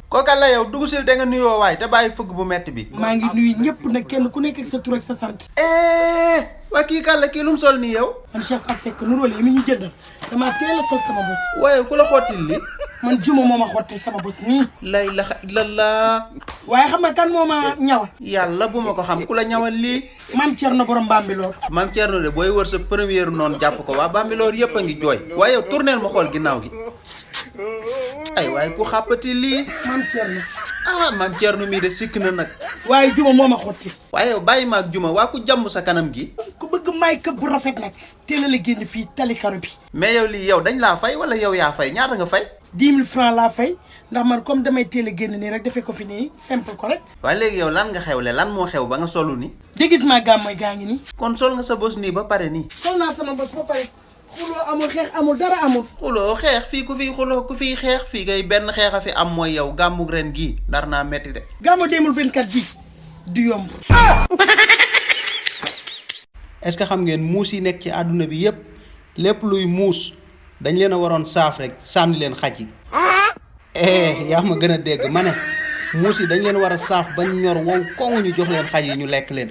kooka la yow dugusil te nga nuyoo waay te bàyyi fëgg bu metti bi. maa ngi nuyu ñëpp nag kenn ku nekk ak sa tur ak sa sant. waa kii kàlla kii lu mu sol nii yow. man Cheikh Fatou Seck nuróole yi mi ñu jëndal damaa teel a sol sama bos. waaye ku la xottil li man juma moo ma xottil sama bos nii. la ilaha illallah. waaye xam nga kan moo ma ñawal. yàlla bu ma ko xam ku la ñawal lii. maam Thierno borom Bambilor. maam Thierno de booy wër sa première noonu jàpp ko waa Bambilor yëpp a ngi jooy. waaye yow tourneel ma xool ginnaaw gi. ay waaye ku xàppati lii. maam Thierno. maam Thierno mii de sikk na nag. waaye juma moo ma xotti. waaye yow bàyyi ma ak juma waa ku jàmb sa kanam gi. ku bëgg may këpp bu rafet nag teel a la génn fii tali karo bi. mais yow lii yow dañ laa fay wala yow yaa fay ñaata nga fay. 10 000 francs laa fay ndax man comme damay teel a génn nii rek defee ko fi nii simple ko rek. waaye léegi yow lan nga xewle lan moo xew ba nga solu ni. déguisement gàmm mooy gaa ngi nii. kon sol nga sa bos nii ba pare nii. sol naa sama bos ba pare. xuloo amul xeex amul dara amul. xuloo xeex fii ku fiy xuloo ku fiy xeex fii kay benn xeex a fi am mooy yow gàmmu ren gii ndar naa metti de. gàmmu 2024 ji du yomb. est-ce que xam ngeen muus yi nekk ci àdduna bi yépp lépp luy muus dañ leen a waroon saaf rek sànni leen xaj yi. yaa ma gën a dégg ma ne muus yi dañ leen war a saaf bañ ñor wow koŋŋ ñu jox leen xaj yi ñu lekk leen.